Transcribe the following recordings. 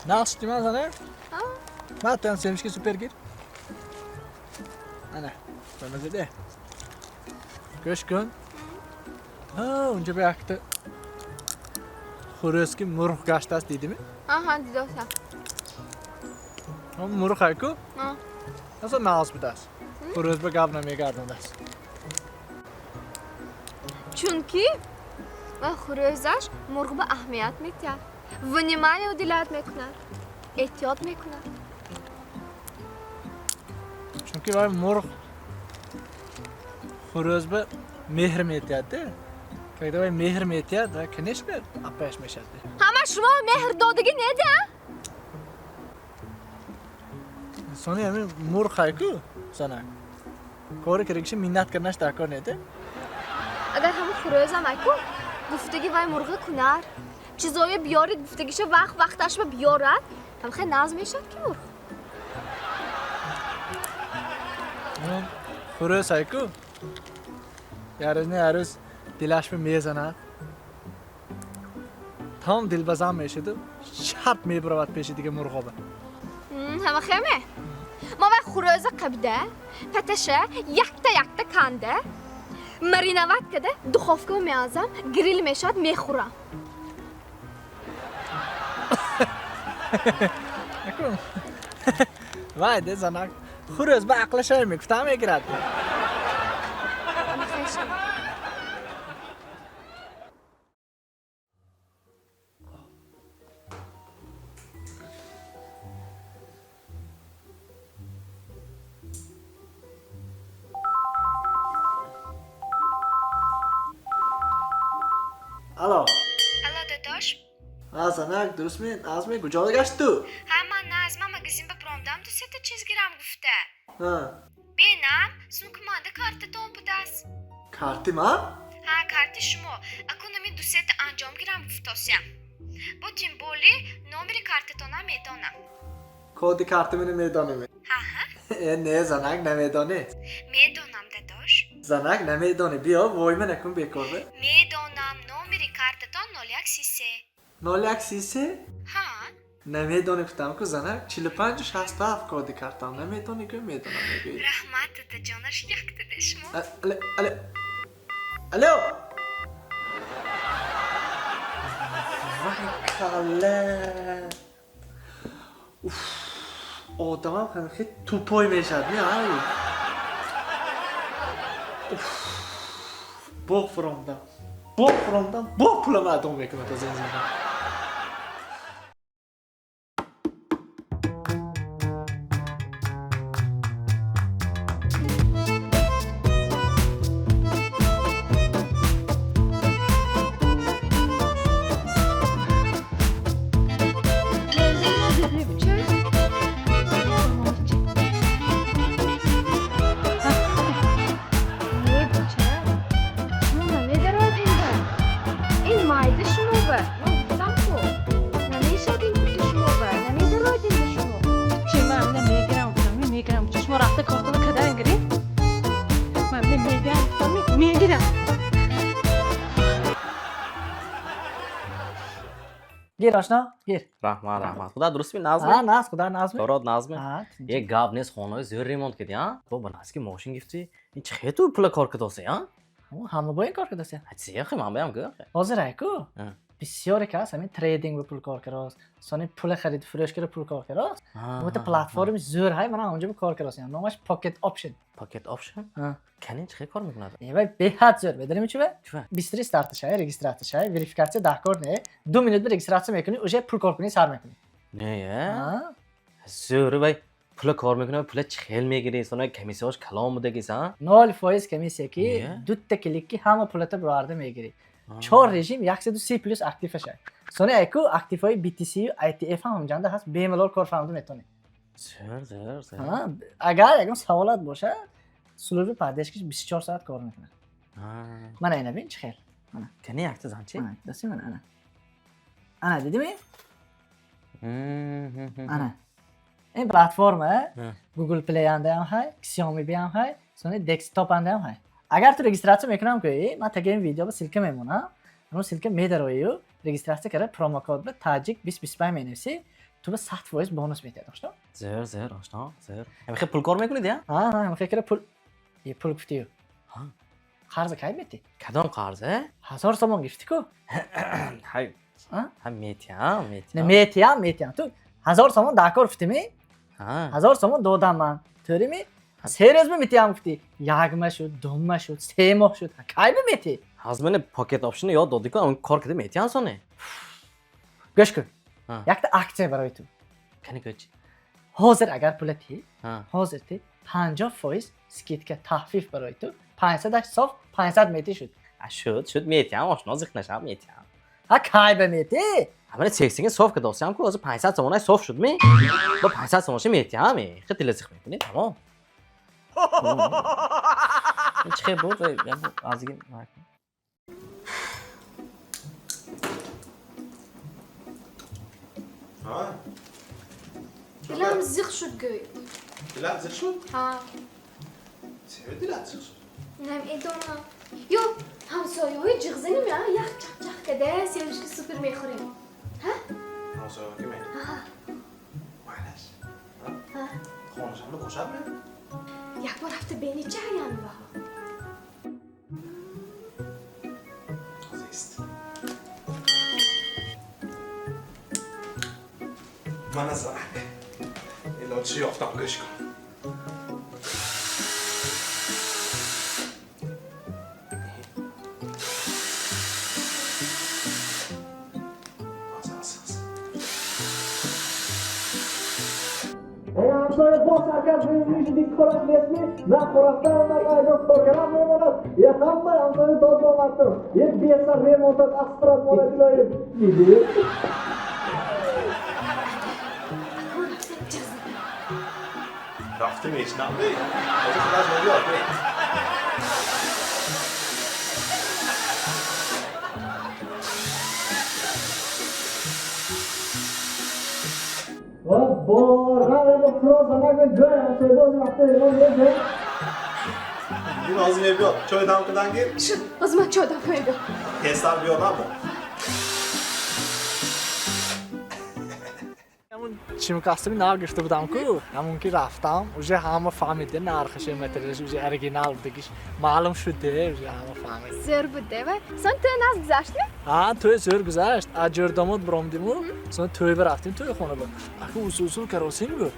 Нағз шудӣ ман, зана? Ман туям семечки супер гир. Ана, бамазаде. Гӯш кун. Унҷа ба якта хурӯз ки мурғ гаштааст, дидими? Аҳа, дидосам. Мурғ ҳайку? Аса нағз будааст. Хурӯз ба гап намегардондааст. Чунки ва хурӯзаш мурғ ба аҳамият метиҳад. Внимание уделять мекунад. Эҳтиёт мекунад. Чунки вай мурғ хурӯз ба меҳр метиҳад, когда вай меҳр метиҳад, вай, конечно, аппаяш мешавад. Ҳама шумо меҳр додагӣ неда? Сони ҳамин мурғ ҳайку, занак. Кори кардагиша миннат карданаш дар кор неда? Агар ҳамун хурӯзам айку, гуфтаги вай мурғи кунар, чизое биёрид гуфтагиша вақт вақташба биёрад, ҳам хел нағз мешавад ки мурғ. Хурӯз ҳайку, ярӯз не ярӯз дилашба мезанад. Тамом дилбазан мешуду шарт мебуравад пеши дига мурғоба. Ҳама хеме? Ма вай хурӯза қабида, паташа якта якта канда, мариновать када, духовка меазам, грил мешавад, мехӯрам. Вай де занак, хурӯз ба ақлашай мегуфта мегирад. Алло. Алло, дадош. А, занак, дурустми? Азми, куҷо гашт ту? Ҳа, ман назма магазин ба промдам, ду сета чиз гирам гуфта. Ҳа. Бенам, сумкаманда картатон будааст. Карти ман? Ҳа, карти шумо. Акун ами ду сета анҷом гирам гуфтосям. Бо тимболи номери картатонам медонам. Коди карти мани медонем? Ҳа, ҳа. Э, не, занак, намедонӣ. Медонам, дадош. Занак, намедонӣ. Биё, войма накун бекор. Медонам, номери картатон 0133. 0133? Ҳа. Намедонӣ гуфтам ку, занак, 4567 коди картам. Намедонӣ ку, медонам мегӯӣ. Раҳмат, дадаҷонаш, яктаде шумо. Алло, алло. Алло. Вай калла. Уф, одамам хеле тупой мешавад, не ай. Уф, боғ фуромдам. Боғ фуромдам, боғ пулам адо мекунад аз ин зинда. Гир, ошно, гир. Раҳмат, раҳмат. Худо дурустми, назми? Ҳа, наз, худо назми. Корот назми? Ҳа. Е гап нест, хонаи зӯр ремонт кардӣ, а? Бо ба назки мошин гирифтӣ. Ин чӣ хел ту пула кор кардоси, а? Ҳама бо ин кор кардоси. Ҳа, чӣ хел ман баям гӯ. Ҳозир айку. Бисёре кас ҳамин трейдинг ба пул кор кардост, сони пула хариду фурӯш карда пул кор кардост. Бута платформи зӯр ҳай, мана онҷо ба кор кардост. Номаш Pocket Option. Pocket Option? Канин чӣ хел кор мекунад? Е, вай беҳад зӯр. Медонӣ чӣ? Чӣ? 23 старт шай, регистратсия шай, верификатсия дар кор не. 2 минут ба регистратсия мекунӣ, уже пул кор кунӣ сар мекунӣ. Не, е? Зӯр, вай пула кор мекунад, пула чӣ хел мегирӣ? Сони комиссияш калон будагис, а? 0% комиссия ки, дутта клик ки ҳама пулата бароварда мегирӣ. 4 режим 130 плюс актив шай. Сони айку активҳои BTC ва ITF ҳам ҳамҷанда ҳаст, бемалол кор фаҳмида метавонӣ. Зӯр, зӯр, зӯр. Агар ягон саволат бошад, служби поддержкиш 24 соат кор мекунад. Мана ина бин чӣ хел. Мана. Кани якта зан чӣ? Мана, дасти мана, ана. Ана, дидими? Ана. Ин платформа Google Play анда ҳам ҳай, Xiaomi би ҳам ҳай, сони desktop анда ҳам ҳай. Агар ту регистратсия мекунам кӯӣ, ман таги ин видео ба ссылка мемонам. Ҳамон ссылка медароию, регистратсия карда промокод ба таҷик 2025 менависӣ, Ту ба 100% бонус метиҳад, ошно? Зӯр, зӯр, ошно, зӯр. Ҳамихе пул кор мекунед, я? Ҳа, ҳа, ҳамихе кира пул. Е, пул гуфтию. Ҳа. Қарза кай метӣ? Кадом қарза? 1000 сомон гирифтӣ ку? Ҳай. Ҳа? Ҳа, метиҳам, Не, метиҳам. метиҳам, метиҳам. Ту 1000 сомон дар кор гуфтимӣ? Ҳа. 1000 сомон додам ман. Тӯримӣ? 3 рӯз метиҳам гуфтӣ. Як моҳ шуд, 2 моҳ шуд, 3 моҳ шуд. Кай метӣ? Ҳаз мана pocket option ёд додӣ-ку, он кор кида метиҳам соне. Гӯш кун. Ҳа. Якта аксия барои ту. Кани гӯч. Ҳозир агар пула тӣ, Ҳа. ҳозир тӣ 50% скидка тахфиф барои ту. 500 соф 500 метӣ шуд. А, шуд, шуд, метиҳам, ошно, зиқ нашав, метиҳам. Ҳа, кай ба метӣ? Ҳа, мана сексига соф кадосиам ку, ҳозир 500 сомонаш соф шуд ми? Ба 500 сомонаши метиҳам, э. Хел дила зиқ мекунӣ, тамом. Ин чӣ хел буд? Эй, я бу азиги. Ҳа? Дилам зиқ шуд гӯй. Дилат зиқ шуд? Ҳа. Чаро дилат зиқ шуд? Намедонам. Ё ҳамсояҳои ҷиғзаним я як чақчақ када семечки супер мехӯрем. Ҳа? Ҳамсояҳо ки ме? Ҳа. Майлаш. Ҳа. Хонашамда бошадми? Як бор рафта бени чӣ аян баҳо. Ҳозир. Мана занак. Илоҷиши ёфтам, гӯш кун. Ҳозир, ҳозир, ҳозир. Эй, ҳамсоя, боз ҳаракат мешуди, кораш нестми, на хӯрафтан, на айдон коргарам мемонад. Е, ҳама ҳамсоя дод омадту. Е, беса ремонтат асфрат монад, илоҳим. Диди? Акун рафта ҷиғзанам. Рафта мешинамми? Ҳозир худаш мебиёд, бе. Ва боран бо фроза нагӯ, гӯй ҳамсоя бози вақта ремонт мебиёд. Ин ҳозир мебиёд. Чой дам кундан гир. Шуд, ҳозир ман чой дам мебиём. Тезтар биёдам. Ҳамун чимкастуми нав гирифта будам ку, ҳамун ки рафтам, уже ҳама фаҳмиде нархаш, материалаш уже оригинал будагиш маълум шуде, уже ҳама фаҳмид. Зӯр буд дева. Сон тӯй наз гузаштми? Ҳа, тӯй зӯр гузашт. Аз ҷӯрдомод биромдиму, сон тӯй рафтим, тӯйхона ба. Аку усул усул каросим гу.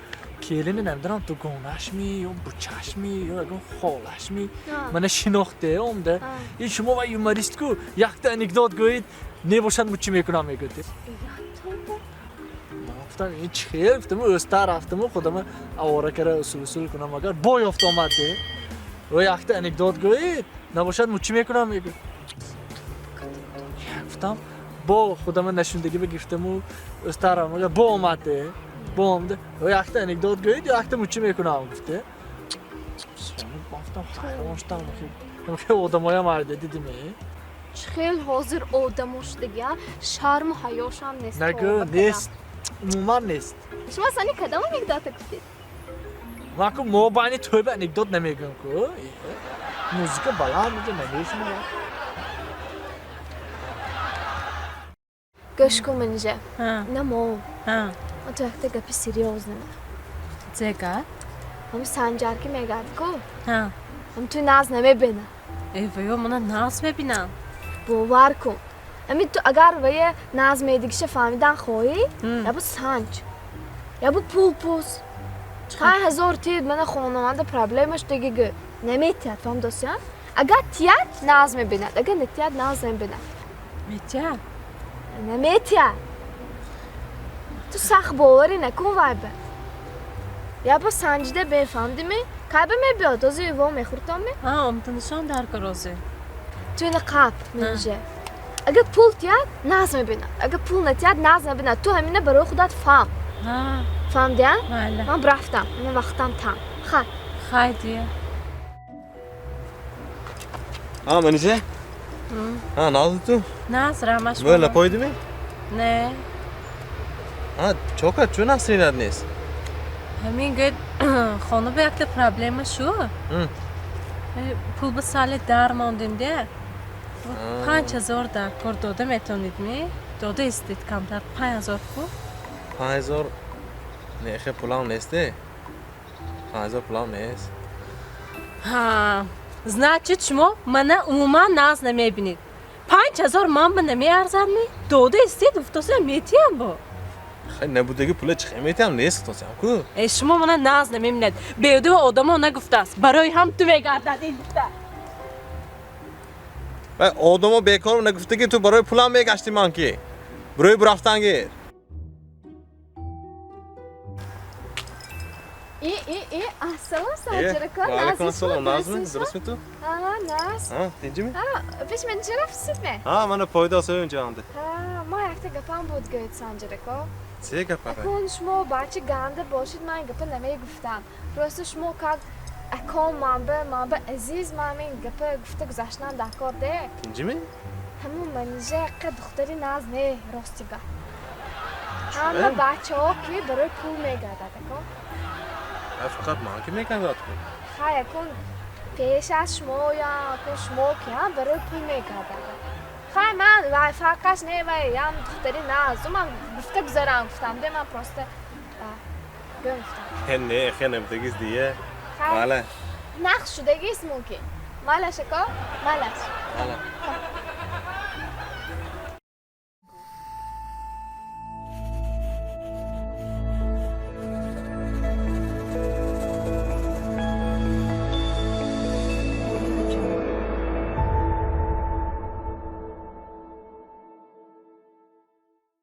Келини намедонам дугонашми ё бучашми ё ягон холашми. Мана шинохте омда. Ин шумо ва юморист ку, якта анекдот гӯед, небошад мучи мекунам мегӯд. Ман гуфтам ин чӣ хел, гуфтам ӯзтар рафтаму худама авора кара усул усул кунам, агар бо ёфт омад де. Ё якта анекдот гӯед, набошад мучи мекунам мегӯд. Гуфтам бо худама нашундагӣ бигирифтаму ӯзтар рафтам, агар бо омад де. Бо омада, ё якта анекдот гӯед, ё якта мучи мекунам гуфте. Гуфтам ҳайрон шудам, хел одамоям арде дидиме. Чӣ хел ҳозир одамо шудагия, шарму ҳаёшам нест. Нагӯ, нест. Умуман нест. Шумо сани кадом анекдота гуфтед? Ман ку мобайни тӯйба анекдот намегӯям ку. Музыка баланд меҷа намешунавам. Гӯш кун, Манижа. Ҳа. Намо. Ҳа. Ман ту якта гапи серьёзно. Зега? Ҳами Санҷар ки мегӯяд ку. Ҳа. Ҳам ту наз намебина. Э, ваё мана наз мебинам. Бовар кун. Ҳами ту агар вае наз медигиша фаҳмидан хоҳӣ, ябу санҷ. Ябу пул пус. 5000 тиёд, мана хонаванда проблемаш диги гӯ. Наметиҳад, фаҳмдосиям? Агар тияд, наз мебинад, агар натиҳад, наз намебинад. Метиҳад? Наметиҳад. Ту сахт боварӣ накун вай ба. Ябо санҷида бефаҳмдимӣ? Кай ба мебиёд? Ҳозир во мехӯртонми? Ҳа, омаданашон дар кор ҳозир. Ту ина қап, Манижа. Агар пул тиҳад, наз мебинад. Агар пул натиҳад, наз мебинад. Ту ҳамина барои худат фаҳм. Ҳа. Фаҳмдия? Майла. Ман рафтам. Ман вақтам там. Хай. Хай дия. Ҳа, Манижа? Ҳа, назди ту? Наз, раҳмат. Мӯла пойдими? Не. Ҳа, чо кард? Чӯ насринат нест? Ҳамин гӯед, хона ба якта проблема шу. Пул ба сали дар мондем де. 5000 дар кор дода метавонед ми? Дода истед камтар 5000 пул. 5000 не, хе пулам несте. 5000 пулам нест. Ҳа, значит, шумо мана умуман нағз намебинед. 5000 ман ба намеарзадми? Дода истед, уфтосиам, метиям бо. Хай, набудаги пула чӣ хел метиҳам, нест гуфтосиам ку. Э, шумо мана нағз намебинед. Беҳуда одамо нагуфтааст. Барои ҳам ту мегардад ин духтар. Вай, одамо бекор нагуфтаги, ту барои пулам мегашти, ман ки барои бурафтан гир. И, и, и, ассалом, Санҷарако. Ваалайкум ассалом, нағзми, дурустми ту? Ҳа, нағз. Ҳа, тинҷими? Пеш мен рафтсидме? Ҳа, мана пойдо союнҷа. Ҳа, ма якта гапам буд, гӯед, Санҷарако. Се гапа? Акун шумо бача ганда бошед, ман гапа намегуфтам. Просто шумо как аком манба азиз, ман ин гапа гуфта гузаштан дар кор де. Тинҷими? Ҳамун Манижа яққа духтари нағз не, рости гап. Ҳама бачаҳо ки барои пул мегардад, ако. Фақат ман ки мегардад ку. Хай, акун пеш аз шумоям, акун шумо ки ҳам барои пул мегардад. Хай, ман вай фарқаш не, вай ям духтари нағзу, ман гуфта гузарам гуфтам де, ман просто гӯм гуфтам. Не, хе набудагист дия. Хай. Вале. Нақш шудагист мумкин. Малаш, ако, малаш. Вале.